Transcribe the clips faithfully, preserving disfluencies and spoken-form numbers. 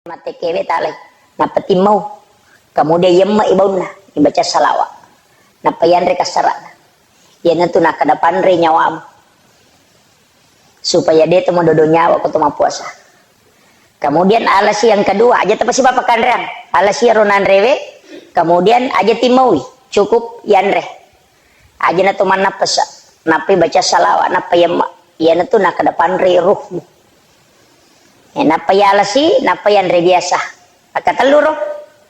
Mattekewe talai. Nappa timmau. Kemudian yemme i baunna, ibaca salawa. Nappa yanre kassarana. Iyanatu nakkeda panre nyawamu. Supaya de to madodo nyawa ko to mappuasa. Kemudian alasi yang kedua, aja tapasiba pakkanreang. Alasi ro nanrewe, kemudian aja timmaui, cukup yanre. Aja na to mannappasa, nappai baca salawa, nappa yamma. Iyanatu nakkeda panre ruhmu. Eh, nappa yalasi, nappa yanre biasa. Akkatellu ro.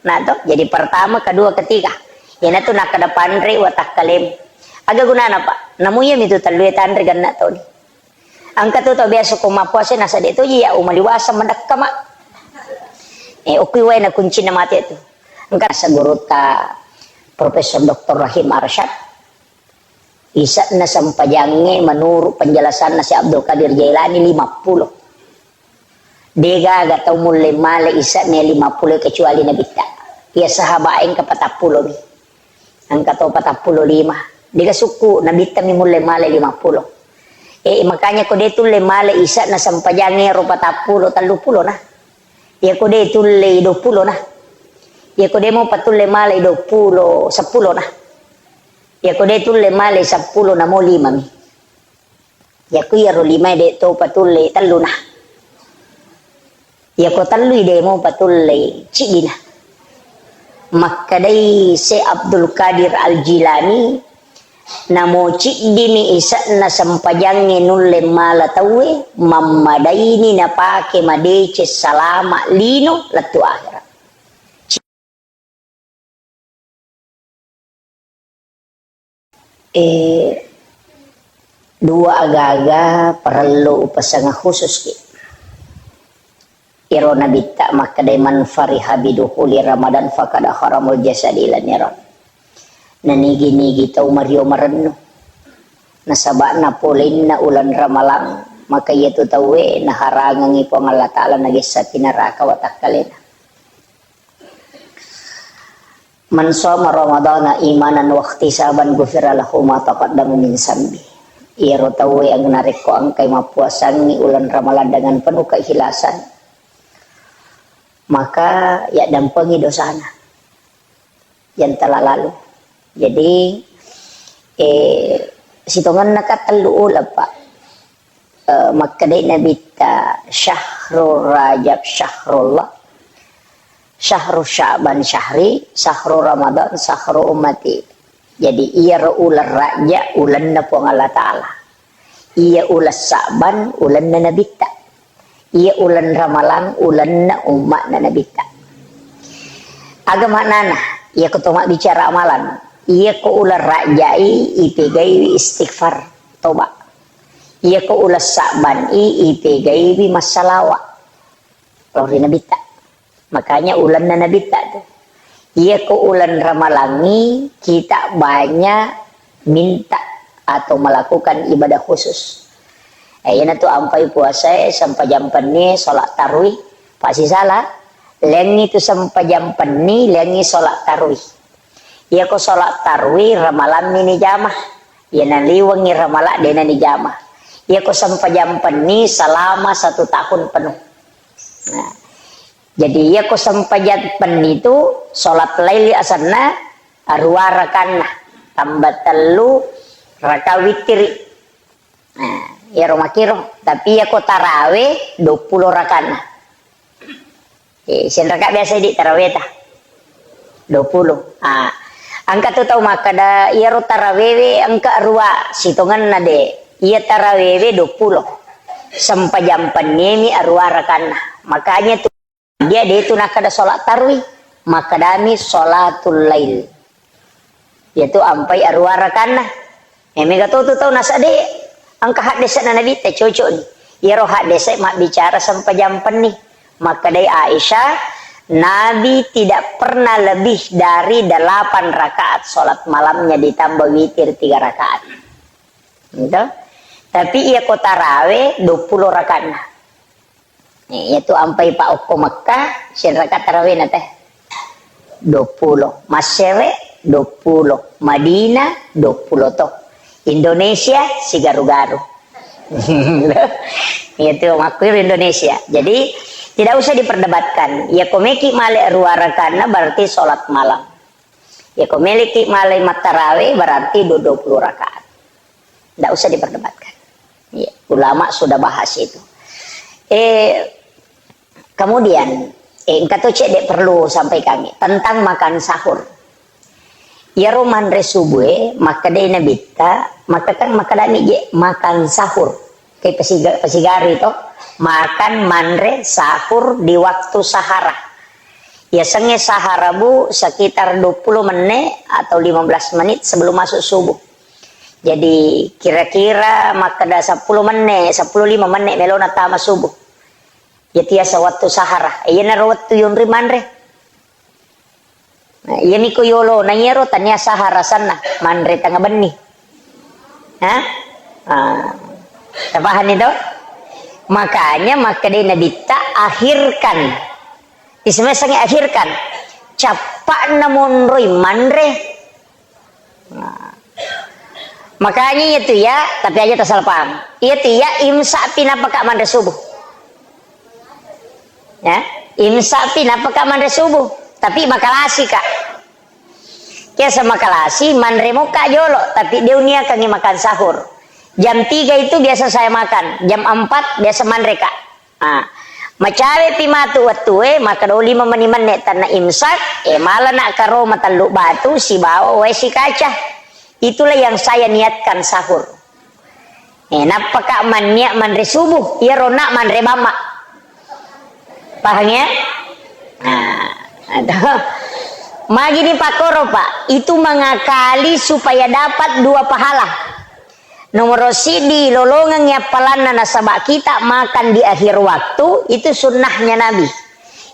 Nah to, jadi pertama, kedua, ketiga. Iyanatu nakkeda panre watakkalemu. Aga gunana, Pak? Namu iyami tu tellue tanre genna toni. Engka tu tau biasa ko mappuasa nasa de toji ya umali wasa madakka, Mak. Eh, okui wae na kuncinna mate tu. Engka nasa gurutta Profesor Doktor Rahim Arsyad. Isa'na sempajangnge menurut penjelasanna si Abdul Qadir Jailani lima puluh. Degaga tau mulle male isa'na lima puluh kecuali Nabitta. Iya sahabat engka patappulo mi. Engka to patappulo lima. Dega sukku Nabitta mi mulle male lima puluh. Eh, makanya ko de tulle male isa'na sempajangnge ro patappulo, telluppulo na. Iya ko de tulle dua puluh na. Iya ko de mo patulle male dua puluh, seppulo na. Iyako de tulle male seppulo namo lima mi. Iyako iyaro limae de to patulle tellu na. Iyako tellui de mo patulle ciddi na. Makkedai Syekh Abdul Qadir Al Jilani, namo ciddimi ise'na sempajangnge nulle mala tauwe, mammadaini napake madeceng salama lino lettu akhirat. Eh, dua agaga parellu upasanga khusus ki. Iro Nabitta makkedai, "Man fariha bidukhuli Ramadan faqad haramul jasadi ilan niran." Nanigi-nigi tau mario marennu. Nasaba'na polenna uleng Ramalang, maka iyatu tauwe naharangengngi Puang Allah Ta'ala nagessapi neraka watakkalena. "Man shoma Ramadana imanan wahtisaban ghufira lahu ma taqaddama min zambi." Iyaro tauwe yang narekko engkai mappuasangngi uleng Ramalang dengan penuh keikhlasan, maka yaddampengi dosana yang telah lalu. Jadi, eh, sitongenna ka tellu uleng, Pak. Eh, makkedai Nabitta, "Syahru Rajab syahrullah, syahru Sya'ban syahri, syahru Ramadan syahru ummati." Jadi, iyaro uleng Rajab ulenna Puang Allah Ta'ala. Iya uleng Sya'ban ulenna Nabitta. Iya uleng Ramalang ulenna umma'na Nabitta. Aga maknana? Iyako to mabbicara amalan. Iyako uleng Rajai ipegaiwi istighfar, toba. Iyako uleng Sya'ban i ipegaiwi massalawa lao ri Nabitta. Makanya ulenna Nabitta tu. Iyako uleng Ramalangngi kita banyak minta atau melakukan ibadah khusus. Eh, iyanatu ampai puasae, sempajang penni, sholat tarwih, pasti salah. Lengi tu sempajang penni, lengi sholat tarwih. Iyako sholat tarwih, Ramalammi ni jama. Iya naliwengi Ramala, dena ni jama. Iyako sempajang penni selama satu tahun penuh. Nah, jadi iyako sempajang penni tu sholat laili asenna arua rakanna, tambah tellu raka witiri. Nah, iyaro makiro. Tapi iyako tarawe dua puluh rakanna. Eh, sianraka biasa di taraweta? Dua puluh. Ah, engka tu tau makkeda, iyaro tarawewe engka rua, sitongenna de. Iya tarawewe dua puluh. Sempajang pennimi arua rakanna. Makanya tu dia de tu nakkeda sholat tarwih, makkedami sholatul lail. Iyatu ampai arua rakanna. Eh, mega to tu tau nasade. Engka haddese'na Nabitta cocok ni. Iyaro haddese mabbicara sempajang penni. Makkedai Aisyah, Nabi tidak pernah lebih dari delapan rakaat sholat malamnya ditambah witir tiga rakaat. Gitu. Tapi iyako tarawe dua puluh rakaatna. Iyatu ampai pa okko Mekka, sianraka tarawena teh? Dua puluh. Massere, dua puluh. Madinah, dua puluh to. Indonesia, sigaru-garu. Iyatu makkuiro Indonesia. Jadi, Tidak usah diperdebatkan. Ya, ko meki male rua rakaatna berarti sholat malam. Ya, ko meleki male mattarawe berarti dua puluh rakaat. Tidak usah diperdebatkan. Ya, ulama sudah bahas itu. Eh, kemudian, eh, engka to cedde perlu sampaikan tentang makan sahur. Iyaro manre subuh e, makkedai Nabitta, maka kan makkedani je makan sahur. Ke pasiga-, pasigari to, makan, manre, sahur di waktu sahara. Yasengnge sahara, Bu, sekitar dua puluh menit atau lima belas menit sebelum masuk subuh. Jadi kira-kira makkeda seppulo menne, seppulo lima menne melona tama subuh. Iya tiasa wettu sahara. Iyanaro wettu yonri manre. Nah, iyami ko yolo na iyaro tania sahara sanna manre tengah benni. Hah? Ah, tapahani to? Makanya makkedai Nabitta, akhirkan. Isme sange akhirkan. Cappa'na monroi manre. Nah. Makanya iya tu ya, tapi aja tak salah paham. Iya tu ya, imsak pi napaka manre subuh. Ya, imsak pi napaka manre subuh. Tapi makalasi ka. Kiasa makalasi, manre moka jolo, tapi dia uniakangi makan sahur. Jam tiga itu biasa saya makan, jam empat biasa manre ka. Ah, macawe pi matu wettue, makkeda lima meni menne tanna imsak, eh, mala na karoma tellu batu sibawa wae sikaca. Itulah yang saya niatkan sahur. Eh, nappaka manniat manre subuh, iyaro na manre bamma. Paham ya? Nah, aduh. Magi ni pakoro, Pak, itu mengakali supaya dapat dua pahala. Nomoro siddi, lolongengngi appalanna nasaba kita makan di akhir waktu, itu sunnahnya Nabi.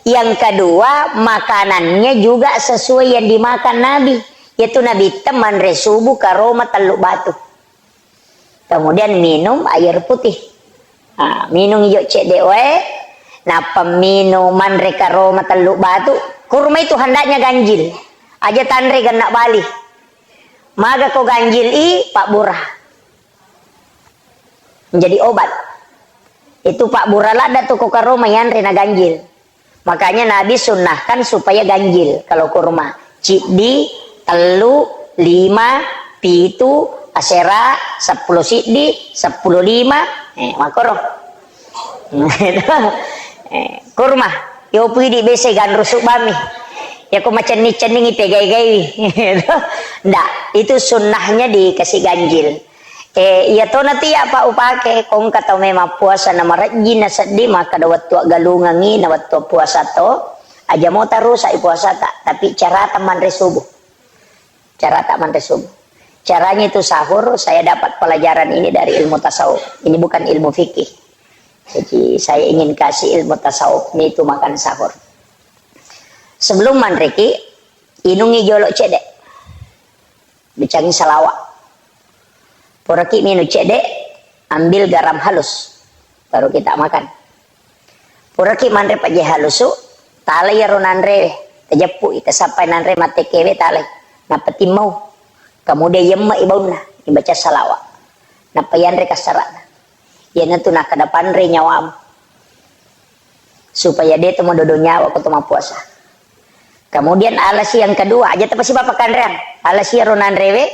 Yang kedua, makanannya juga sesuai yang dimakan Nabi, yaitu Nabi manre subuh karoma tellu batu. Kemudian minum air putih. Nah, minum ijo cedde wae, nappa minum manre karoma tellu batu. Kurma itu hendaknya ganjil. Aja tanre genna bali. Maga ko ganjil i, pabbura. Menjadi obat. Itu pabbura ladda tu ko karoma yanre na ganjil. Makanya Nabi sunnahkan supaya ganjil kalau kurma. Ciddi, tellu, lima, pitu, asera, seppulo siddi, seppulo lima, eh, makoro. Eh, kurma. Yo pidi bese ganru subami. Ya ko macenning-cenningi pegai-gai. Ndak, itu sunnahnya dikasih ganjil. Eh, iya tona tu iya, Pak, upake, ko engka tau memang puasa na marejji na seddi, makkeda wettu aggalungengngi na wettu puasa to, aja mo tarusak i puasata, tapi carata manre subuh. Carata manre subuh. Caranya itu sahur, saya dapat pelajaran ini dari ilmu tasawuf. Ini bukan ilmu fikih. Jadi saya ingin kasih ilmu tasawuf itu makan sahur. Sebelum manreki, inungi jolo cedde. Bicangi salawa. Puraki minum cedde, ambil garam halus. Baru kita makan. Puraki manre pajai halusu, talai iyaro nanrewe, tajeppu'i, tasappai nanre mattekewe, talai. Nappa timmau. Kemudian yemme i baunna, ibaca salawa. Nappa yanre kassara'na. Iyanatu nakkeda panre nyawamu. Supaya de to madodo nyawa ko to mappuasa. Kemudian alasi yang kedua, aja tapasiba pakanreang. Alasi iyaro nanrewe,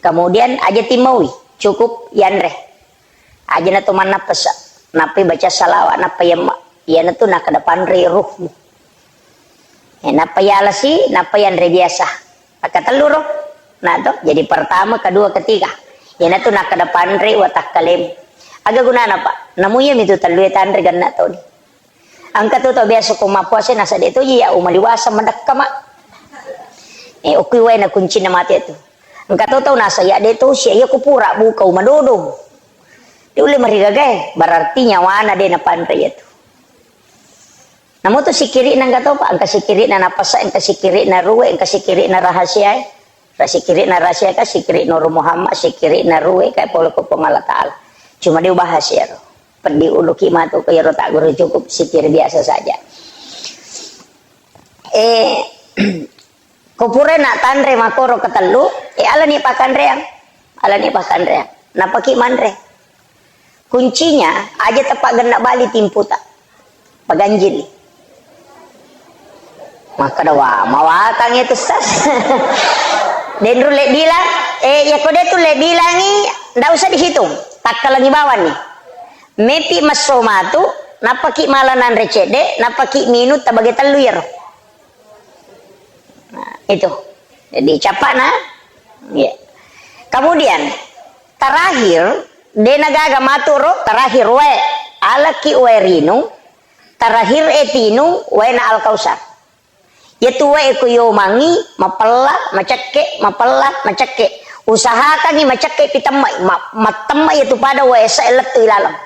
kemudian aja timmaui, cukup yanre. Aja na to mannappasa, nappai baca salawa, nappai yamma. Iyanatu nakkeda panre ruhmu. Eh, nappa yalasi, nappa yanre biasa. Akkatellu ro. Nah to, jadi pertama, kedua, ketiga. Iyanatu nakkeda panre watakkalemu. Aga gunana, Pak? Namu iyami tu tellue tanre genna toni. Engka tu tau biasa ko mappuasa nasa de toji ya umali wasa madekka, Mak. Eh, okui wae na kuncina mate tu. Engka to tau nasa ya de tosi, iya ko pura buka uma dodong. De ulle marigagae, berarti nyawana de napanre iya tu. Namo tu sikiri'na engka to, Pak, engka sikiri'na napasa, engka sikiri'na ruwe, engka sikiri'na rahasiae. Ra sikiri'na rahasiaka, sikiri Nur Muhammad, sikiri'na ruwe, kae pole ko Puang Allah Ta'ala. Cuma de ubahas iyaro. Peddi uluki matu ko iyaro tagguru, cukup sikir biasa saja. Eh, ko pura na tanre makkoro ketellu, eh, alani pakanreang. Alani pakanreang. Napaki manre. Kuncinya, aja teppa genna bali timputa. Paganjili. Makkeda, "Wah, mawatang itu, Ustaz." Denru le bilang, eh, ya kode tu le bilangi, ndak usah dihitung. Takkalangi bawang ni. Mepi masso matu, napaki mala nanre cedde, napaki minum tabage tellu iyaro. Nah, itu. Jadi, capakna. Iya. Kemudian, terakhir, dena gaga matu ro, terakhir wae. Alaki wae rinu, terakhir e tinu, waena Al-Kausar. Iyatu wae ko yomangi, mapella, macekke, mapella, macekke. Usahakangi macekke pitemma, ma-, mattemma iyatu pada wae sa lettu ilaleng.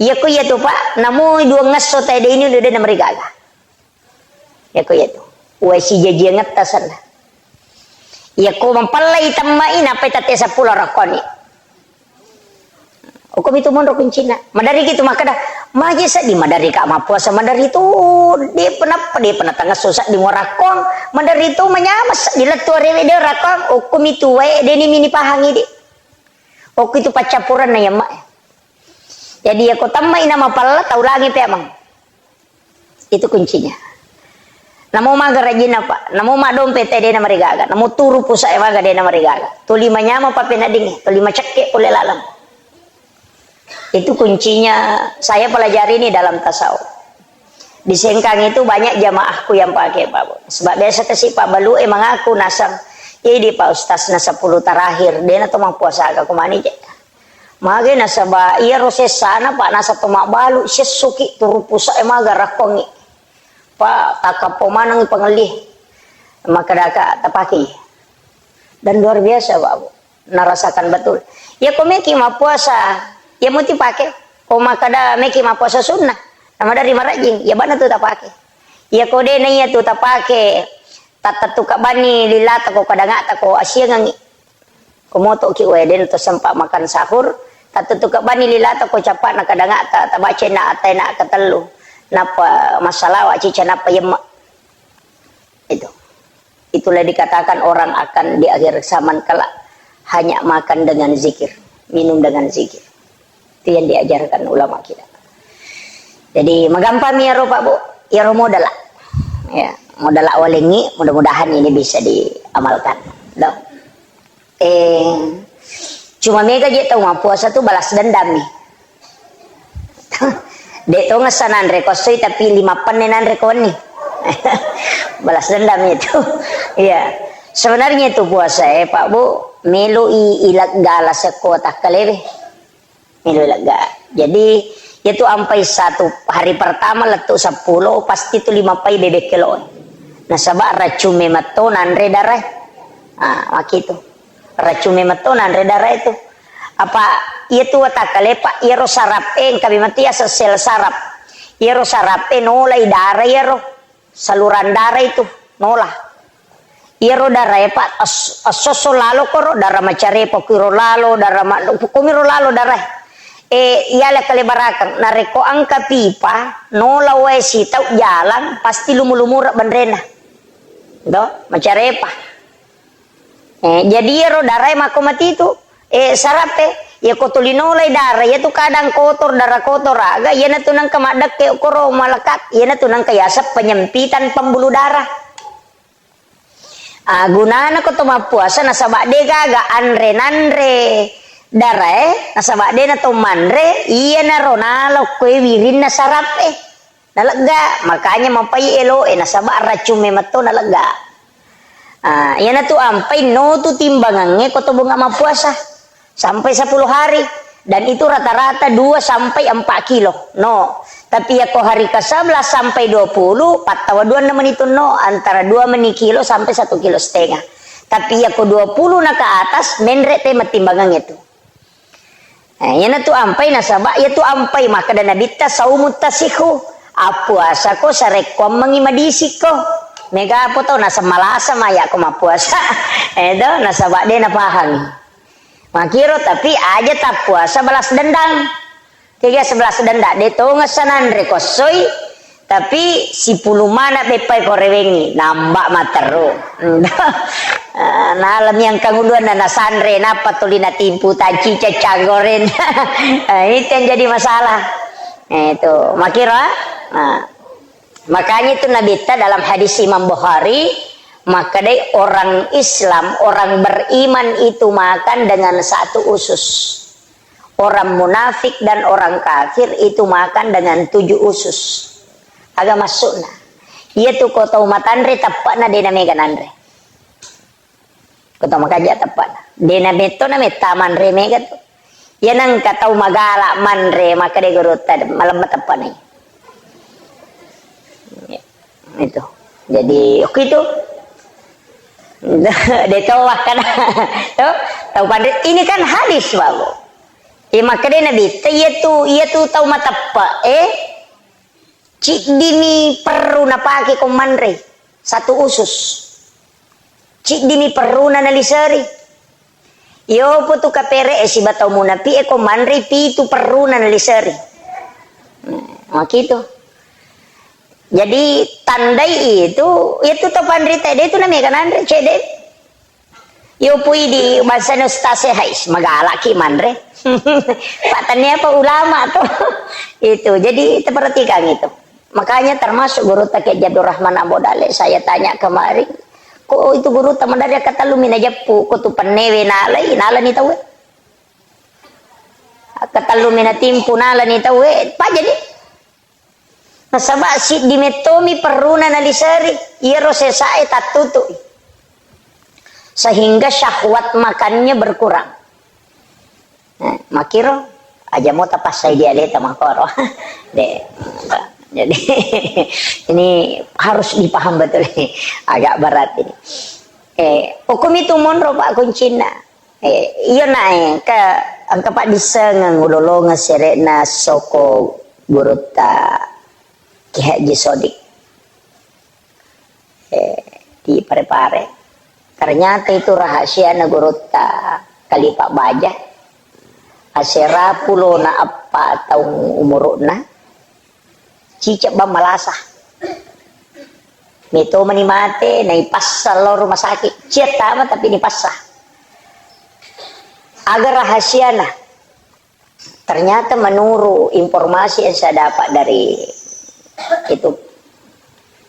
Iyako iyatu, Pak, namo dua ngesso tae de ini udah namarigaga. Iyako iyatu. Wae sijajiangetta senna. Iyako mapellai temmai, nappai tette seppulo rakkoni. Okkomitu monro kuncina. Maderri kitu makkeda, maje seddi maderri ka mappuasa maderri tu, de penapa, de pena tangesso seddi morakkong, maderri tu manyama seddi lettu arewe de rakkong, okkomitu wae deni mini pahangi di. Okko itu paccappurenna iya, Mak. Jadi, iyako temmai na mapella, taulangi pe, Amang. Itu kuncinya. Namo maga rajinna, Pak. Namo maddompe te dena marigaga. Namo turu pusa e maga dena marigaga. Tuli manyama papeneddingnge, tuli macekke pole laleng. Itu kuncinya saya pelajari ini dalam tasawuf. Di Sengkang itu banyak jamaahku yang pakai, Pak Bu. Sebab biasa kasi Pak Balu e mengaku nasang, "Idi Pak Ustaz na sepuluh terakhir, dena to mappuasa aga kumani je." Mage nasaba iyaro sessana, Pak, nasaba mabbalu sessoki turu pusa e maga rakkongi. Pak, takkappo manengi pangelli. Makkedaka tapake. Dan luar biasa, Pak, Bu. Narasakan betul. Ya ko meki mappuasa, ya muti pake. Ko makkeda meki mappuasa sunnah. Nama dari marajing, ya bana tu tapake. Ya ko dena iya tu tapake, tattettu kabani lilata ko kadangata ko asiangangi. Ko motoki wae, den to sempat makan sahur, tattutuka bani lilata ko capakna kadangata, tabaca inna attaina katellu, nappa massalawa cica nappa yemma. Itu. Itulah dikatakan orang akan di akhir zaman kelak hanya makan dengan zikir, minum dengan zikir. Itu yang diajarkan ulama kita. Jadi, magampang mi iyaro, Pak Bu, iyaro modala. Ya, modala walengi, mudah-mudahan ini bisa diamalkan. Dong. Eh, cuma mega je tau mappuasa tu balas dendam nih. De' to ngessa nanre ko essoi, tapi lima penne nanre ko wenni. Balas dendam itu. Iya. Sebenarnya itu puasa, eh, Pak Bu, meloi ilegga la sekko takkalewe. Melo lega. Jadi, iyatu ampai satu hari pertama lettu seppulo, pasti tu lima pai bebek kelo. Nasaba racung memetto nanre darae. Ah, makitu. Racung memetto nanre darae tu. Apa iyatu watakkale, Pak, iyaro sarap e, engka memang tu yaseng sel sarap. Iyaro sarap e nolai dara iyaro. Saluran dara itu nola. Iyaro darae, Pak, es-, esso-esso lalo koro, dara macarepa kuiro lalo, dara ma-, kumiro lalo darae. E, iyala kalebarakeng, narekko engka pipa, nola wae sitau jalang, pasti lumu-lumura benrena. Do, macarepa. Eh, jadi iyaro darae makko matitu, eh, sarap e. Iyako tuli nolai dara, iyatu kadang kotor, dara kotor aga, iyanatu nengka maddekke koro malekat, iyanatu nengka yaseng penyempitan pembuluh darah. Ah, gunana ko to mappuasa nasaba de gaga anre nanre darae, nasaba de na to manre, iyanaro nalo koe wirinna sarap e. Nalegga, makanya mapai elo e, nasaba racung memetto nalegga. Ah, iyanatu ampai no tu timbangangnge ko to bunga mappuasa sampai sepuluh hari, dan itu rata-rata dua sampai empat kilo. No. Tapi ya ko hari ke sebelas sampai dua puluh, pattawa dua meni tu no, antara dua meni kilo sampai satu kilo setengah. Tapi ya ko dua puluh na ke atas, menre te timbangangnge tu. Eh, iyanatu ampai nasaba, iyatu ampai makkeda Nabitta, "Saumu tasihu." Appuasako sarekkuammengi madisikko. Mega apa tau naseng malasa maya ko mappuasa. Eh, do, nasaba de napahangi. Makiro tapi aja tappuasa balas dendam. Kega sebelas dendam, de tongeng sananre ko essoi, tapi sipulung mana beppai ko rewengi, namba materru. Ah, nalemi engkang uluanna nasanre, nappa tuli natimpu tacica caggoren. Ah, itu yang jadi masalah. Eh, itu. Makiro, ah? Nah, makanya itu Nabitta dalam hadis Imam Bukhari, makkedai orang Islam, orang beriman itu makan dengan satu usus. Orang munafik dan orang kafir itu makan dengan tujuh usus. Aga maksudna? Iya tu ko tau matanre teppa'na de namega nanre. Ko tau makanja teppa'na. De nametto nametta manre mega tu. Iya nengka tau magala manre, maka de gurutta malemma teppa'na. Itu. Jadi, oke itu. De tau makkana. Tuh, tau panre. Ini kan hadis, Bapak. Iya, makkedai Nabitta, iya tu, iya tu tau mateppa, eh, ciddimi perru napake ko manre. Satu usus. Ciddimi perruna naliseri. Iyopo tu kapere e siba tau munapi e ko manre pitu perruna naliseri. Hmm, makitu. Jadi tandai itu, itu to panrita de tu namega nanre cede. Yo pui di bangsana ustaz e, hais, magalaki manre. Pak tania apa ulama tuh. Itu. Jadi perhatikan itu. Makanya termasuk guru take Jadul Rahman Abu Dale, saya tanya kemarin, kok itu guru teman dari kata lu mina jeppu, kok tu penewe nalai, nalani tawe. Kata lu mina timpu nalani tawe, Pak jadi. Nasaba siddi mettomi perruna naliseri, iyaro sesae tattutu'i. Sehingga syahwat makannya berkurang. Eh, makiro, aja mau tapassai dialeta makoro. De, jadi, ini harus dipaham betul ini. Agak berat ini. Eh, hukum itu monro, Pak, kuncinya. Eh, iya nae, engka, engka paddissengeng ulolongeng sere'na soko gurutta Ki Haji Sodik. Eh, di Parepare. Ternyata itu rahasiana gurutta Kalipa Baja. Asera pulona eppa taung umuru'na. Cicak bang malasa. Meto mani mate, naipassa lao rumah sakit. Cia tama tapi nipassa. Aga rahasiana? Ternyata menurut informasi yang saya dapat dari itu,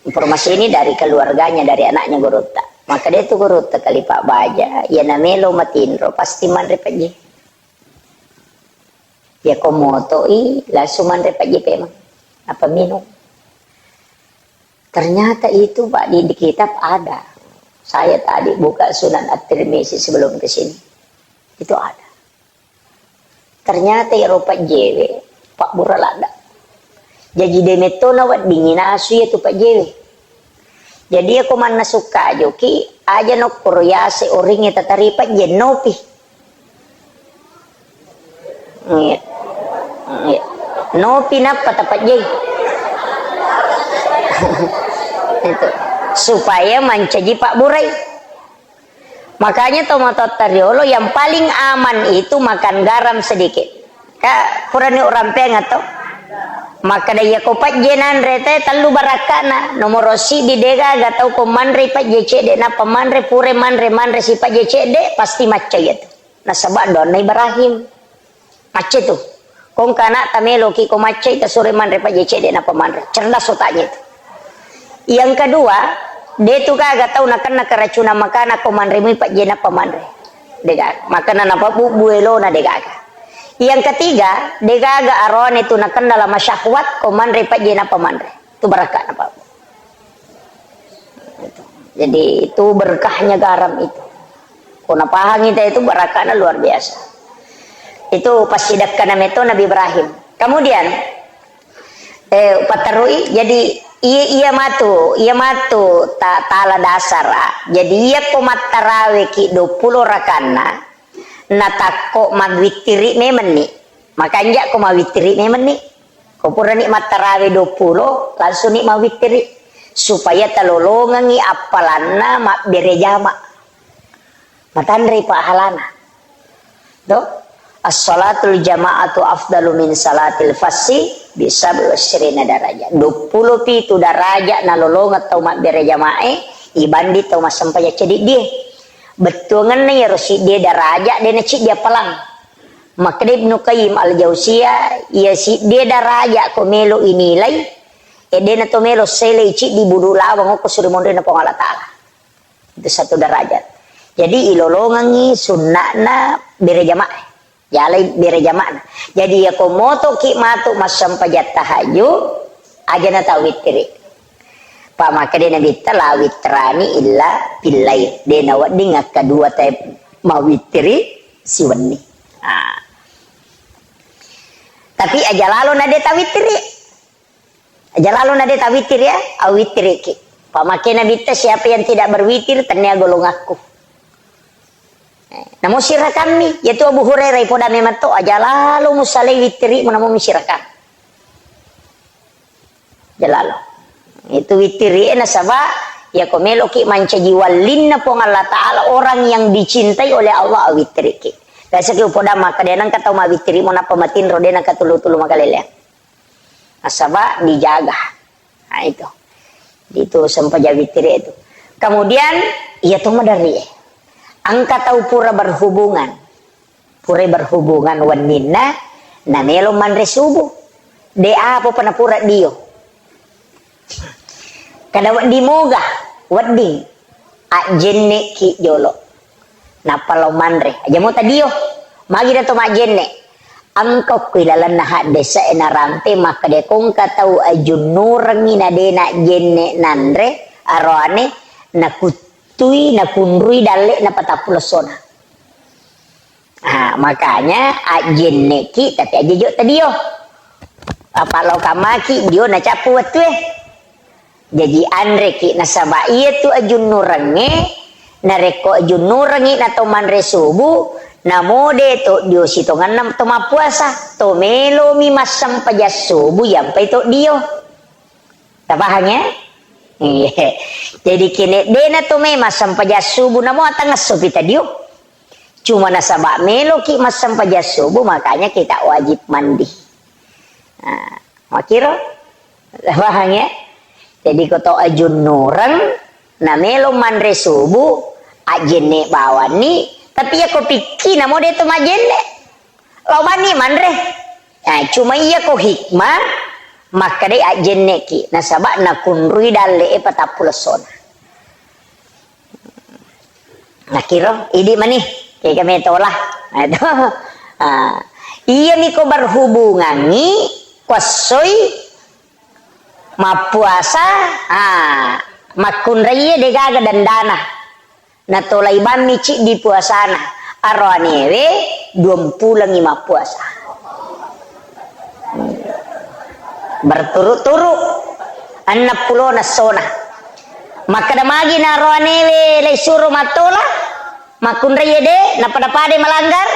informasi ini dari keluarganya, dari anaknya gurutta. Maka dia tu gurutta Kalipa Baja, ya namelo matinro, pasti manre pejje. Ya ko moto'i, langsung manre pejje pemang. Apa minum? Ternyata itu, Pak, di, di kitab ada. Saya tadi buka Sunan At-Tirmizi sebelum ke sini. Itu ada. Ternyata iyaro pejjewe, pabbura ladda. Jaji de metto naweddingi nasu iya tu pejjewe. Jadi, iyako mannasu kajoki, aja nokkoro yase oringnge tatari pejje, nopi. Iya. Iya. Nopi nappa tapejjei. Itu. Supaya mancaji pabburai. Makanya tomatoatta riolo yang paling aman itu makan garam sedikit. Ka, purani urampeang atau? Makkeda iyako pejje nanre te tellu barakka'na. Nomoro siddi degaga tau ko manre pejje cedde nappa manre, pura manre, manre si pejje cedde, pasti macca iya tu. Nasaba doanna Ibrahim. Macca tu. Ko engka ana'ta meloki ko maccai, tasuro manre pejje cedde nappa manre. Cerdas otaknya itu. Yang kedua, de tu gaga tau nakenna keracunan makanan ko manre mui pejje nappa manre. De gaga. Makanna nappa bubbu elona de gaga. Yang ketiga, de gaga aroane tu nakenna lama syahwat ko manre pejje nappa manre. Tu barakka nappa. Jadi, itu berkahnya garam itu. Ko napahangi te itu, barakana luar biasa. Itu passidekkana meto Nabi Ibrahim. Kemudian, eh, upatterui, jadi, iya, iya matu, iya matu ta-, tala dasar, ah. Jadi, iya ko mattaraweki dua puluh rakanna, natakko mawittiri memenni. Makanja ko mawittiri memenni. Ko purani mattarawe dua puluh, langsung ni mawittiri. Supaya talolongengi appalanna mabbere jama. Matanrei pahalana. To? As-salatul jama'atu afdalu min salatil fassi bisa berusrina daraja. Dua puluh pitu daraja nalolongeng tau mabbere jamae, ibanding tau massempajang ceddi die. Bettuangenna iyaro siddie daraja, de na ciddi appalang. Makkeda Ibnu Qayyim Al-Jauziyah, iya siddie daraja ko melo inilai, E, de' na to melo selei ciddi budu lawang okko suri monrinna Puang Allah Ta'ala. Itu satu derajat. Jadi, ilolongengngi sunna'na bere jamaah. Jalai bere jama'na. Jadi, iyako motoki matu massempajang tahajud, aja na tawittiri. Pa makkeda Nabitta, "La witrani illa fil lail." De' nawedding akkadua tae mawittiri siwenni. Ah. Tapi aja lalo na de' tawittiri. Aja lalo na de' tawitir ya, awittiriki. Pamake Nabitta, "Siapa yang tidak berwitir, tennia golonganku." Eh, namo sirakammi, yaitu Abu Hurairah, ipoda memang to, aja lalo musalai wittirimu, namo misirakang. Aja lalo. Itu wittiri, eh, nasaba, yako meloki mancaji wallinna Puang Allah Ta'ala, orang yang dicintai oleh Allah, awittiriki. Biasa ki upoda maka, de' nengka tau mawittirimu, nappa matinro, de' nengka tulu-tulu makaleleang. Nasaba dijaga. Nah, itu. Itu sempajang wittiri itu. Kemudian, iya to maderri e. Engka tau pura berhubungan. Pura berhubungan wenninna, namelo manre subuh. De' apa-apa napura dio. Kada wedding moga, wedding. Ajjenne'ki jolo. Nappa lao manre. Aja mo tadio. Magi dato majjenne'. Engka ko ilalenna haddese' e narampe makkeda ko engka tau ajunnurengngi na de' najjenne' nanre, aroane nakuttui, nakunrui dalle'na patappulo essona. Ah, makanya ajjenne'ki tapi aja jo tadio. Apa lao kamaki dio nacappu wettue. Jaji anreki nasaba iyatu ajunnurengnge, narekko ajunnurengngi na to manre subuh, namo de' to dio sitongenna to mappuasa, to melomi massempajang subuh yampai to dio. Tapahang ya? Iya. Jadi kene de' na to me massempajang subuh, namo atangesso pi tadio. Cuma nasaba meloki massempajang subuh, makanya kita wajib mandi. Nah, makkiro? Paham ya? Jadi, ko to ajunnureng, na melo manre subuh, ajjenne' bawanni, tapi iya ko pikki namo de' to majjenne'. Lao banni manre. Nah, cuma iya ko hikmah, makkedai ajjenne'ki, nasaba nakunrui dalle'e patappulo essona. Nakkiro, idi' mani, kega metola. Nah, itu. Ah, iya miko berhubungangngi, kuassoi mappuasa, ah, makkunraie degaga dandana. Natolai bammi ciddi puasana. Aroanewe duampulengngi mappuasa. Berturut-turut enneng pulona essona. Makkeda magi na aroanewe laisuro mattola, makkunrai ede, napada-padai malanggar?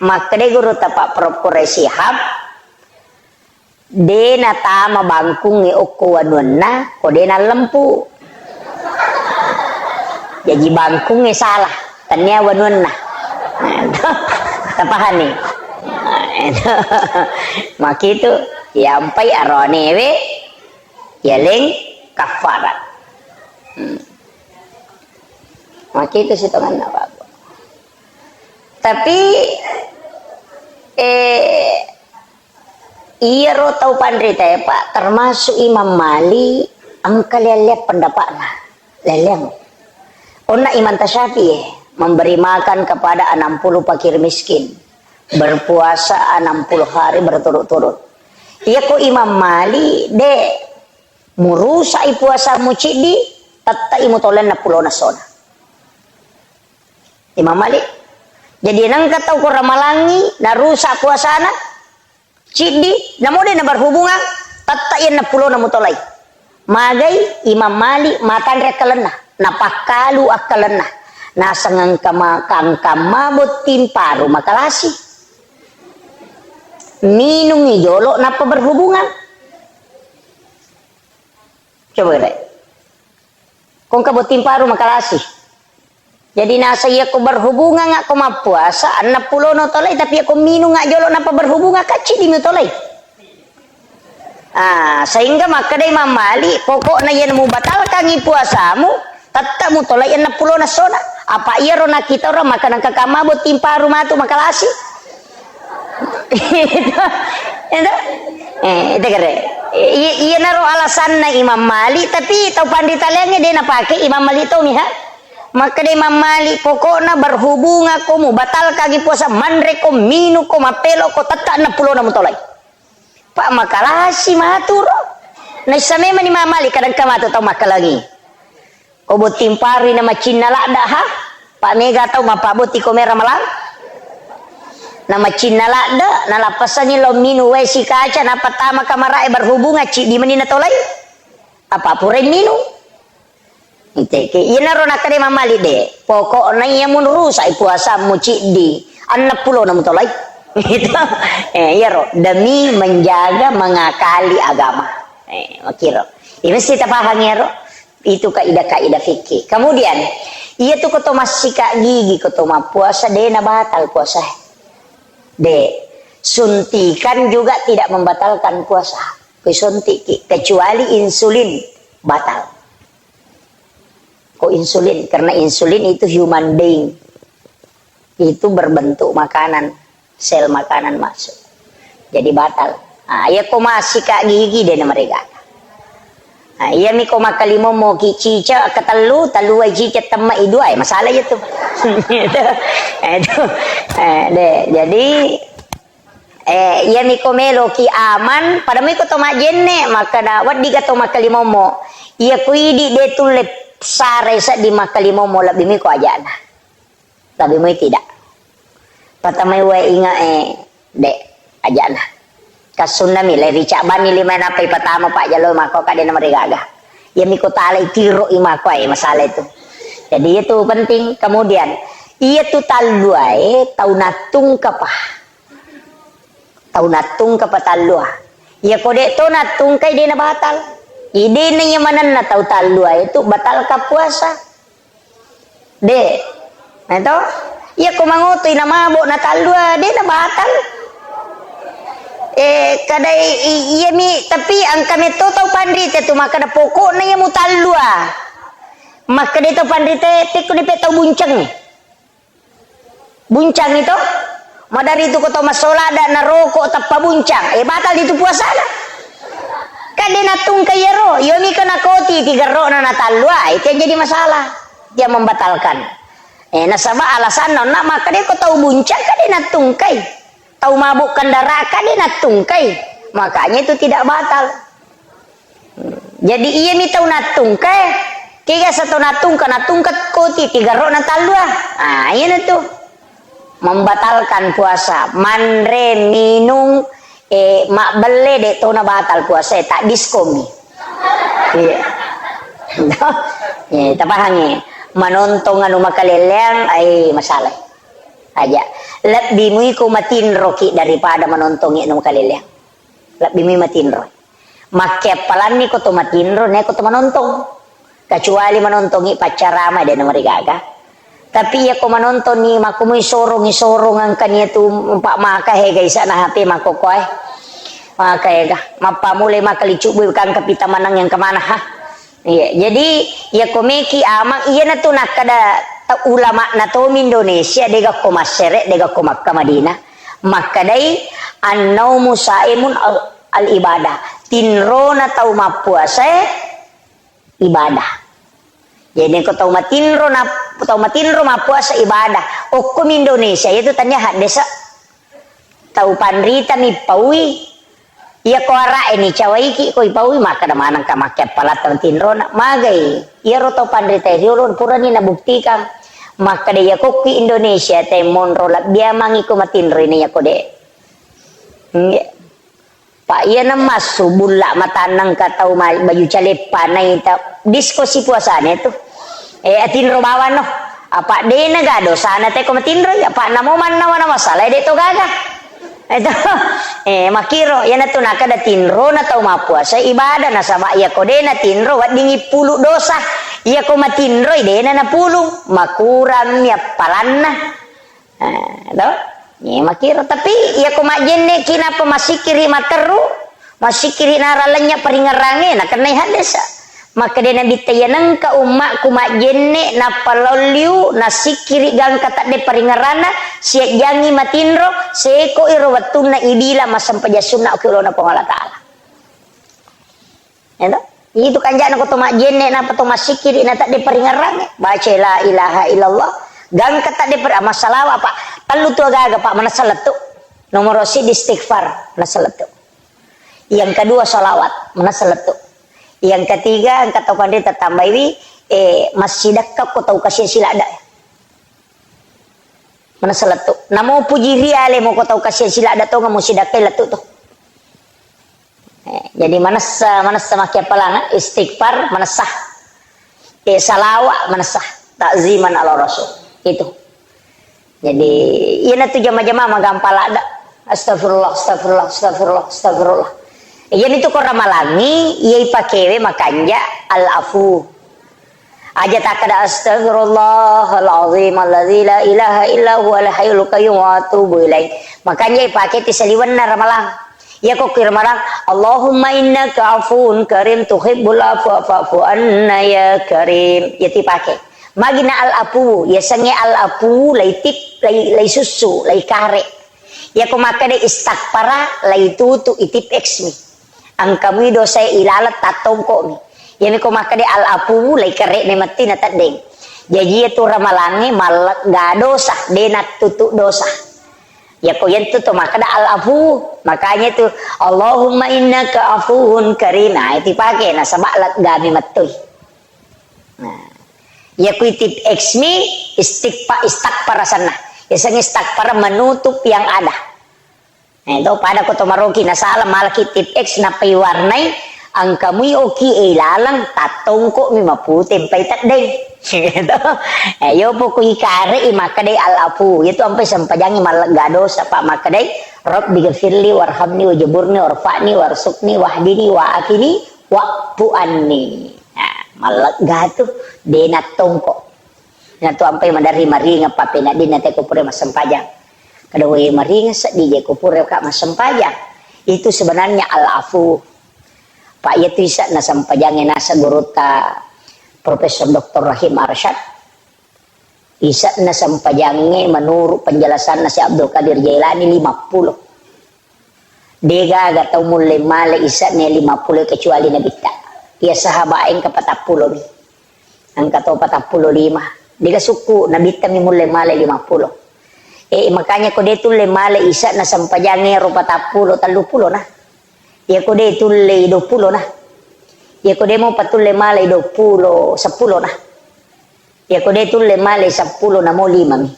Makkeda gurutta Pak Prof Quraish Shihab, de natama bangkungnge okko wanuanna, ko de nallempu. Jaji bangkungnge salah, tennia wanuanna. Tapahani? Makitu, yampai aroanewe, yaleng kafarat. Hmm. Makitu sitonganna, Pak. Tapi, eh, iyaro tau panritae, Pak, termasuk Imam Malik, engka lea-lea pendapatna. Lea-leang. Onna Imam Tasyafi'i, memberi makan kepada enam puluh fakir miskin, berpuasa enam puluh hari berturut-turut. Iyako Imam Malik, de murusa'i puasamu ciddi, tette'i mutolai enneng pulona essona. Imam Malik. Jadi, nengka tau ko ramalangngi, narusak puasana, ciddi, namo de naberhubungang, tette'i enneng pulona mutolai. Magai Imam Malik matanre akkalenna, napakkalu akkalenna. Naseng engka ma-, kangkang ma botting paru makalasi. Minungngi jolo nappa berhubungang. Coba kira. Ko engka botting paru makalasi. Jadi nasa iya ko berhubungang ko mappuasa, enneng pulono tolai, tapi iya ko minung jolo nappa berhubungang, kacci di mutolai. Ah, sehingga makkeda Imam Malik, pokokna iya mubatalkangi puasamu, tette'i mutolai enneng pulona essona. Apa iyaro nakkita orang makan engka kamma botting paru matu makalasi. Itu, itu. Eh, itu kere. I-, iyanaro alasanna Imam Malik, tapi tau panrita laingnge de napake Imam Malik tomi, ha? Makkeda Imam Malik, pokokna berhubungan ko mubatalkangi puasa, manre ko, minung ko, mappelo ko, tetta enneng pulona mutolai. Pa makalasi maturo. Naissa memang Imam Malik kadang ka matu tau makkalangi. Ko botting parui na macinna ladda, ha? Pa mega tau mappabotti ko mera malang. Na macinna ladda, na lappasangi lo minu wae sikaca, na pertama kamarae berhubungan, ciddi meni na tolai. Apa purai minu? Enteke, iyanaro nakkeda Imam Malik de. Pokokna iya mun rusak puasammu ciddi, enneng pulona mutolai. Gitu. Eh, iyaro, demi menjaga, mengakali agama. Eh, makiro. Iya mesti tapahang iyaro. Itu kaidah-kaidah fikih. Kemudian, iya tu koto massika gigi, koto mappuasa, de na batal puasa. De, suntikan juga tidak membatalkan puasa. Kau suntik, kecuali insulin, batal. Kok insulin? Karena insulin itu human being. Itu berbentuk makanan, sel makanan masuk. Jadi batal. Ah, iya ko massika gigi de na mereka. Ah, iya mi ko makkalimommo ki cica ketellu, tellu ai cica temma i dua, eh, masalah iya tu. Itu. Eh, itu. Eh, de. Jadi, eh, iya mi ko melo ki aman, pada mi ko to majenne, makkeda wedding ga to makkalimommo. Iya ko idi de tulle sarai seddi makkalimommo, lebbi mi ko ajana. Tapi moi tidak. Patamai wae inga, eh, de, ajana. Kassunnami, le ricabani lima nappa ipatama pajjalo mako kade na marigaga. Iya miko talai tiro i mako, eh, masalah itu. Jadi itu penting. Kemudian, iya tu talluae tau nattungkapa. Tau nattungkapa tallua. Iya ko de to nattungkai de na batal. Idena iya manenna tau tallua itu batal ka puasa. De. Nah, to? Iya ko mangotoi na mabo na tallua, de na batal. Eh, kadai i-, iya mi, tapi engka metto tau panrita tu makkeda pokokna iya mutallua. Makkeda tau panrita, tekko dipe tau bunceng. Buncang itu, madari tu ko tau masola ada na rokok tappa buncang. Eh, batal itu puasana. Kan de nattungkai iyaro, iya mi ko nakoti tigerrokna na tallua, itu yang jadi masalah. Dia membatalkan. Eh, nasaba alasanna onna makkeda ko tau buncang kan de nattungkai. Tau mabuk kendaraan kan de nattungkai. Makanya itu tidak batal. Jadi iya mi tau nattungkai, kega sa tau nattungka, nattungka koti tigerrokna tallua. Ah, iya na tu. Membatalkan puasa, manre, minung, eh, mabbelle, de to na batal puasa, eh, tak diskomi. Iya. Eh, tapahangi. Manontong anu makaleleang, ai masalah. Aja. Lebbi mui ko matinroki daripada manontongi anu makaleleang. Lebbi mui matinro. Makkeappalanni ko to matinro, ne ko to manontong. Kecuali manontongi paccarama, de na marigaga. Tapi iya ko manontongi, makko mui sorongi sorong engkani tu, empa maka hega isana H P makko koe. Maka hega. Mappamulai maka licubbu kangka pita manang yang kemana, ha? Iya, jadi iya ko meki amang, iya na tu nakkeda ta-, ulama na tomi Indonesia, de ga ko Masere, de ga ko Makkah Madinah. Makkedai, "An-naumu saimun al-, al-ibadah." Tinrona tau mappuasae ibadah. Jadi ko tau matinro na, tau matinro mappuasa ibadah. Okkomi Indonesia, itu tania haddesa. Tau panrita mi paui. Iya ko ara'e ni cawaiki ko ipaui, makkeda manengka makkeappalatta matinrona. Magai. Iyaro tau panrita riolo purani nabuktikan. Makkeda iya kokki Indonesia te monro labbiamangi ko matinro ini iya ko de. Nggih. Pa iyana massu bulla matanna engka tau ma-, baju caleppa naita disko si puasana tu. Eh, atinro bawang no. Apa dena ga dosana te ko matinro, apa namo mannawa na masalah de to gaga. Itu. Eh, makiro, iyana tu nakkeda tinro na tau mappuasa ibadah, nasaba iya ko dena tinro weddingi pulu dosa. Iya ko matinroi dena na pulu, makurang mi appalanna. Ah, to? Iya, makiro. Tapi, iya ko majjenne ki napa masikiri materru, masikiri naralanya paringerange, nakennai haddesa. Makkeda Nabitta, "Iya nengka ummakku majjenne, nappa lolliu, nasikiri gangka tadde paringeranna, siajjangi matinro, seko iro wettunna ibila massempajang sunna ki ulona Puang Allah Ta'ala." Ya toh? Itu kanjana ko to majjenne napa to massikkiri na tadde paringerrangnge. Baca la ilaha illallah. Gangka tadde per-, massalawa, Pak. Tellu tu agaga, Pak, manessa lettu. Nomor siddi istighfar, manessa lettu. Yang kedua salawat, manessa lettu. Yang ketiga, engka tau panrita tambaiwi, eh, massidakka ko tau kasiang siladda. Manessa lettu. Namo puji riale mo ko tau kasiang siladda tonga mo sidakkai lettu to. Eh, jadi manessa, manessa makkeappalang, istighfar, manessa. Eh, salawa, manessa. Takziman ala Rasul. Itu. Jadi, iyanatu jama-jama magampang ladda. Astagfirullah, astagfirullah, astagfirullah, astagfirullah. Iyanitu ko ramalangi, iya ipakewe makanja al-afu. Aja takkada, "Astaghfirullahal azim alladzi la ilaha illa huwal hayyul qayyum wa atubu ilaih." Makanya ipake ti saliwenna ramalang. Iya ko ki ramalang, "Allahumma innaka afuwun karim tuhibbul afwa fa'fu anna ya karim." Iya ti pake. Magina al-afu, yasengnge al-afu laitip, lai, lai sussu, lai kare. Iya ko makkeda istakfara, lai tutu itip X mi. Engkamui dosae ilaleng tattongko'mi. Iyami ko makkeda al-afu, lai kere'ne metti na teddeng. Jaji iyatu ramalangnge mallegga dosa, de nattutu dosa. Yako yentu to makkeda al-afu, makanya itu, "Allahumma innaka afuwun karim." Nah, itu pake nasaba leggami mettui. Nah, iya kui tip X mi istighfa-, istakfar asenna. Yasengnge istakfar menutup yang ada. Eh, to pada ko to maroki nasala malaki tip X nappai warnai engka mui oki e laleng tattongko mi mapute mpai teddeng. Gitu. Eh, yo poko ikare i makkedai al-afu. Itu ampai sempajangi mallegga dosa, Pak, makkedai, "Rabbi ghafirli warhamni wajaburni warfa'ni warsukni wahdini wa'afini wa'fu anni." Nah, mallegga tu de nattongko. Natu ampai maderri maringeng pappeneddinna te ko pura massempajang. Kada wae maringeng seddi je ko pura ka massempajang. Itu sebenarnya al-afu. Pak, iyatu ise'na sempajangnge naseng gurutta Profesor Doktor Rahim Arsyad. Ise'na sempajangnge menurut penjelasanna Syekh Abdul Qadir Jailani lima puluh. Degaga tau mulle male ise'na lima puluh kecuali Nabitta. Iya sahabat engka patappulo mi. Engka to patappulo lima. Dega sukku Nabitta mi mulle male lima puluh. Eh, makanya ko de tulle male ise'na sempajangnge ro patappulo, telluppulo na. Iya ko de tulle dua puluh na. Iya ko de mo patulle male dua puluh, seppulo na. Iya ko de tulle male seppulo na mo lima mi.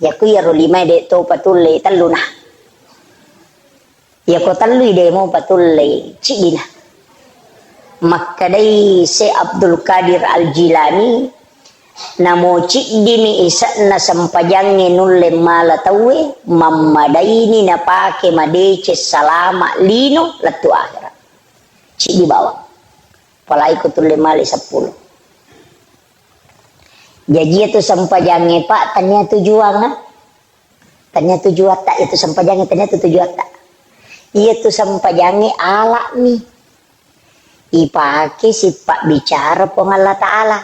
Iya ko iyaro limae de to patulle tellu na. Iya ko tellui de mo patulle ciddina. Makkedai Syekh Abdul Qadir Al-Jilani, namo ciddimi ise'na sempajangnge nulle mala tauwe, mammadaini napake madeceng salama lino lettu akhirat. Ciddi bawang. Apalagi ko tulle male seppulo. Jaji iyatu sempajangnge, Pak, tania tujuanna. Tania tujuatta, itu sempajangnge tania tu tujuatta. Iyatu sempajangnge ala'mi. Ipake sipabbicara Puang Allah Ta'ala.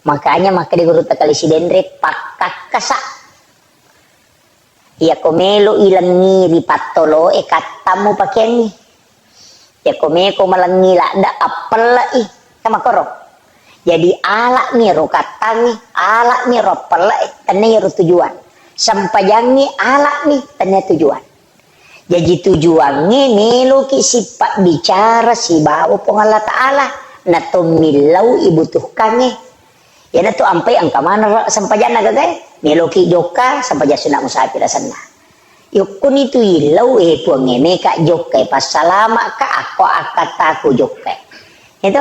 Makanya makkeda gurutta Kali Sidenre, pakkakkasa. Iyako melo ilengngi ri pattoloe, kattammu pakeangngi. Iyako meko malengngi ladde, appelle'i. Kan makkoro. Jadi, ala'mi ro kattangngi, ala'mi ro appelle'e, tennia ro tujuan. Sempajangngi ala'mi, tennia tujuan. Jaji, tujuangnge meloki sipabbicara sibawa Puang Allah Ta'ala, na to millau ibutuhkangnge. Iyanatu ampai engka maneng sempajanna gagae. Meloki jokka, sempajang sunna musafir asenna. Yokkuni tu illau, eh, Puangnge, meka jokka, eh, passalama'ka, akko akkattaku jokka. Itu.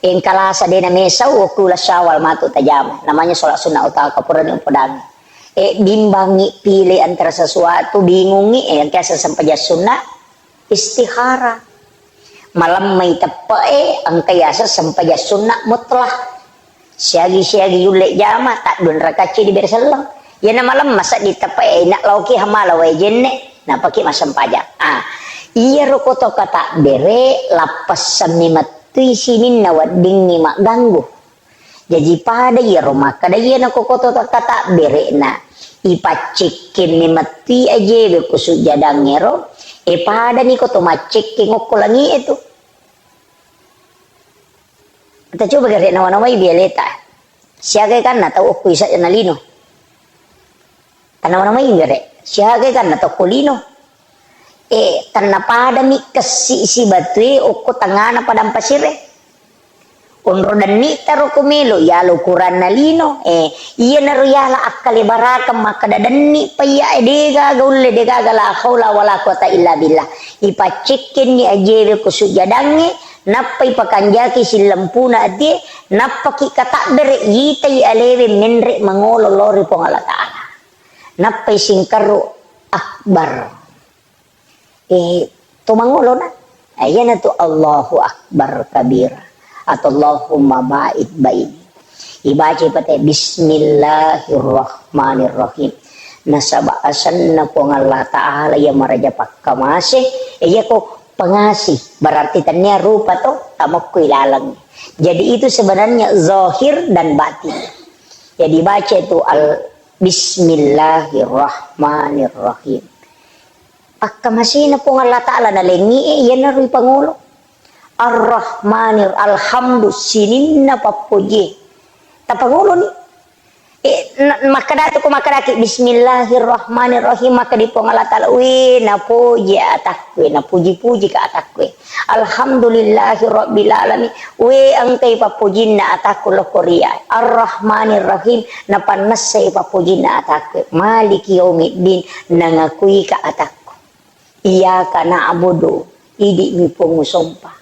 Engka lasa dena mesau, okku la Syawal matu tajama. Namanya sholat sunnah utama, kapurani upodangi. Eh, bimbangi pilih antara sesuatu, bingungi, eh, engka sempajang sunna, istikharah. Malemmai teppe'e, engka yaseng sempajang sunna mutlak. Siagi-siagi yulle jama, taddua rakacci dibere selleng. Iyana malemma seddi teppe'e, ina laoki hamala wae jenne, napaki massempajang. Ah, iyaro koto katabbere, lappessanni mettui sininna weddingngi magganggu. Jaji pada iyaro makkeda iyana ko koto takkatabbere'na, ipaccekkenni metti ajewe ko sujjadangngero, e padani koto maccekkeng okko langi'e tu. Kita coba gare nawa-nawai bialeta. Siaga kanna tau okko isa na lino. Tanawa-nawai gare. Siaga kanna tau okko lino. Eh, tanna padami kessi sibatue okko tengana padang pasire. Onro denni'ta ro ko melo, yalo ukuranna lino. Eh, iyanaro yala akkalebarakeng makkeda denni pa iya, eh, degaga ulle, degaga la haula wala quwata illa billah. Ipaccekkenni ajewe ko sujjadangnge, nappa ipakanjaki sillempuna atie, nappaki katabbere yitai alewe menre mangolo lao ri Puang Allah Ta'ala. Nappai singkerru akbar. Eh, to mangolona. Eh, iyanatu Allahu Akbar kabira. Atau Allahumma ba'id baini. Ibaca pate Bismillahirrahmanirrahim. Nasaba asenna Puang Allah Ta'ala iya maraja pakkamase, eh, iya ko pengasih. Berarti tania rupa to, tamokko ilaleng. Jadi itu sebenarnya zahir dan batin. Jadi baca itu al Bismillahirrahmanirrahim. Pakkamasena Puang Allah Ta'ala nalengi e, iyanaro ipangolo. Ar-Rahmanir, alhamdu, sininna pappojie. Tapangoloni. Eh, na-, makkadatu ko makkadaki, "Bismillahirrahmanirrahim," makkadi Puang Allah Ta'ala, "We, napoji atakku, we, napuji-puji ka atakku, we. Alhamdulillahi rabbil alamin." We, engkai pappojinna atakku lokko ria. Ar-Rahmanir Rahim, napannessai pappojinna atakku. Maliki yaumiddin, nangakui ka atakku. Iyyaka na'budu, idi mi Puang usompa.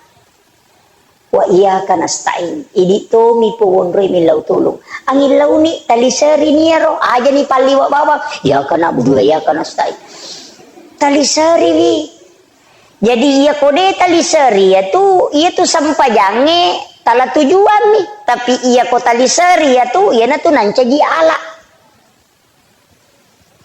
Wa iyyaka nasta'in, idi tomi Puang wonroi millau tulung. Angillauni taliserini iyaro, ajani palliwa bawang. Iyyaka na'budu wa iyyaka nasta'in. Taliseriwi. Jadi, iya ko de taliseri, iya tu, iya tu sempajangnge tala tujuammi. Tapi iya ko taliseri, iya tu, iyana tu nancaji ala.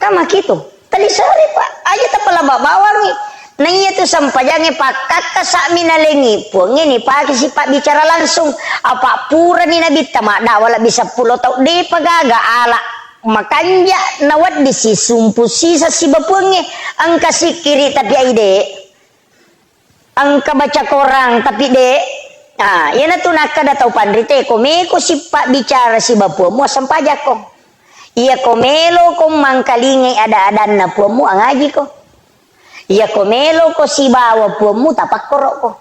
Kama kitu. Taliseri, Pak. Aja tapalaba bawangi. Na iya tu sempajangnge pakkakkasa'mi nalengi Puangnge nipake sipabbicara langsung. Apa purani Nabitta maddawa lebbi seppulo tau, depa gaga ala. Makanja naweddisi sumpu sisa siba Puangnge. Engka sikkiri tapi aide. Engka baca korang tapi de. Ah, iyanatu nakkada tau panrite, ko meko sipabbicara siba Puammu, assempajakko. Iya ko meloko mangkalingai ada-adanna Puammu, angajiko. Iya ko meloko sibawa Puammu, tapakkoroko.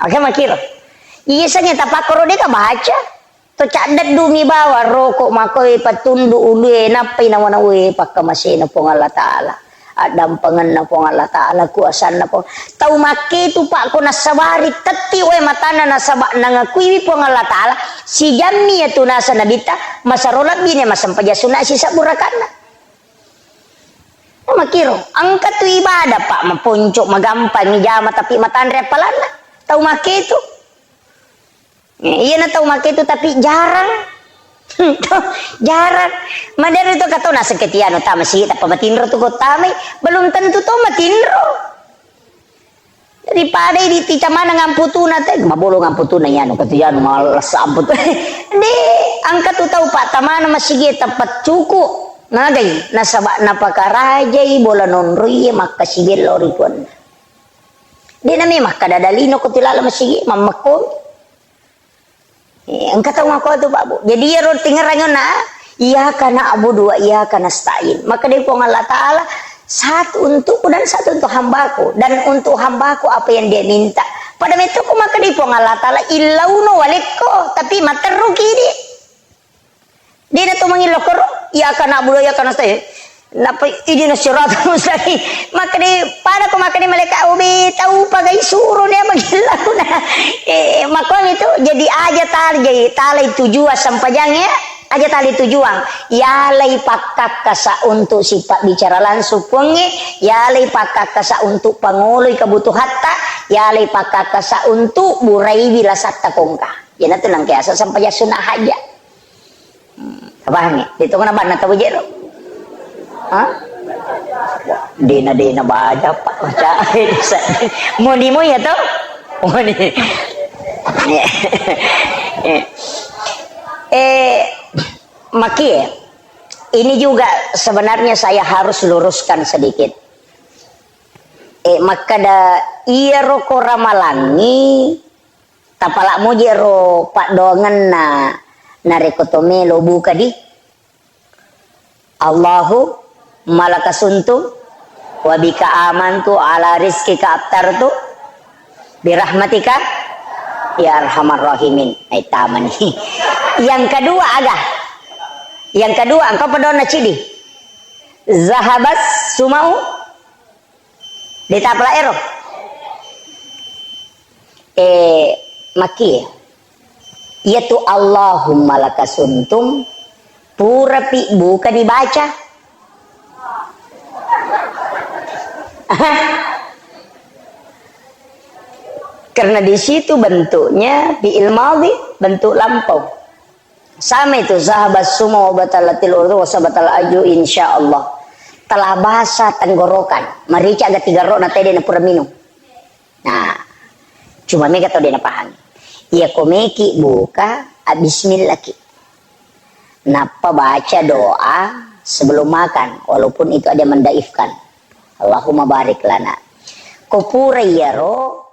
Oke, makiro. Iya sengnge tapakkoro deka baca. To caddeddumi bawang roko makoe patundu ulue, nappai nawa-nawa pakkamasena Puang Allah Ta'ala. Addampengenna Puang Allah Ta'ala, kuasanna Puang. Tau makketu, Pak, ko nassabari tetti wae matanna nasaba nangakuiwi Puang Allah Ta'ala, sijammi yatu nasa Nabitta, masaro lebbine massempajang sunna sisebbu rakaatna. Makiro, engka tu ibadah, Pak, maponco, magampang ijama, tapi matanre appalanna. Tau makketu. Eh, iyana tau makketu tapi jarang. Jarang. Madero tu kato naseng ketiano tama sigi tappa matinro tu ko tamai, belum tentu to matinro. Daripada idi ticamana ngamputuna te, mabolo ngamputuna iyanu, katu iyanu malasa amput. De, engka tu tau pattamana masigi tappa cuku. Nagai, nasaba napakarajai bola nonroi makkasigello ri puanna. De nami makkada dalino ko tilala masigi, mammekko. Eh, engka tau makko tu, Pak, Bu. Jadi, iyaro tingerang na, "Iyyaka na'budu wa iyyaka nasta'in." Maka dari Puang Allah Ta'ala, "Satu untukku dan satu untuk hambaku. Dan untuk hambaku apa yang dia minta." Pada metto ku maka dari Puang Allah Ta'ala, "Illauno walekko, tapi matterruki di." Dena to mangillo koro, "Iyyaka na'budu wa iyyaka nasta'in." Nappa, "Ihdinas siratal mustaqim." Makkeda, pada ko makkeda malaikat, "Obe, tau pagai suro ne magillakuna." Eh, makkuang itu jadi aja tal-, jadi talai tujuan sempajang ya. Aja talai tujuan. Yalai pakkakkasa untuk sifat bicara langsung puangnge, yalai pakkakkasa untuk pangoloi kebutuhatta, yalai pakkakkasa untuk buraiwi lasatta kongka. Iyanatu nangkeasa sempajang sunna haja. Hmm, tapahangngi? De'to na banna tau jero. Ha? Dena, dena baja, Pak, baca. Moni mo ya to? Moni. Eh, makie, ini juga sebenarnya saya harus luruskan sedikit. Eh, makkada iyaro ko ramalangngi Tapala muji ro paddoangenna narekko to melo buka di Allahumma laka sumtu wa bika amantu ala rizqika aftartu birahmatika ya arhamar rahimin. Ai tamani. Yang kedua aga? Yang kedua engka paddoanna cidi. Zahabas sumau. Dé tapala éro. Eh, makkié. Iyatu Allahumma laka sumtu purapi buka dibaca. Karena di situ bentuknya fi'il madhi, bentuk lampau. Sama itu, zahabas sumau wa batalatil urdu wa sabatal aju insyaallah. Telah basah tenggorokan. Marica aga tiga ro na tede na pura minum. Nah, cuma mega tau dé napahami. Iya ko meki buka, ah, bismillahki. Nappa baca doa sebelum makan, walaupun itu ada mendaifkan. Allahumma barik lana. Ko pura iyaro,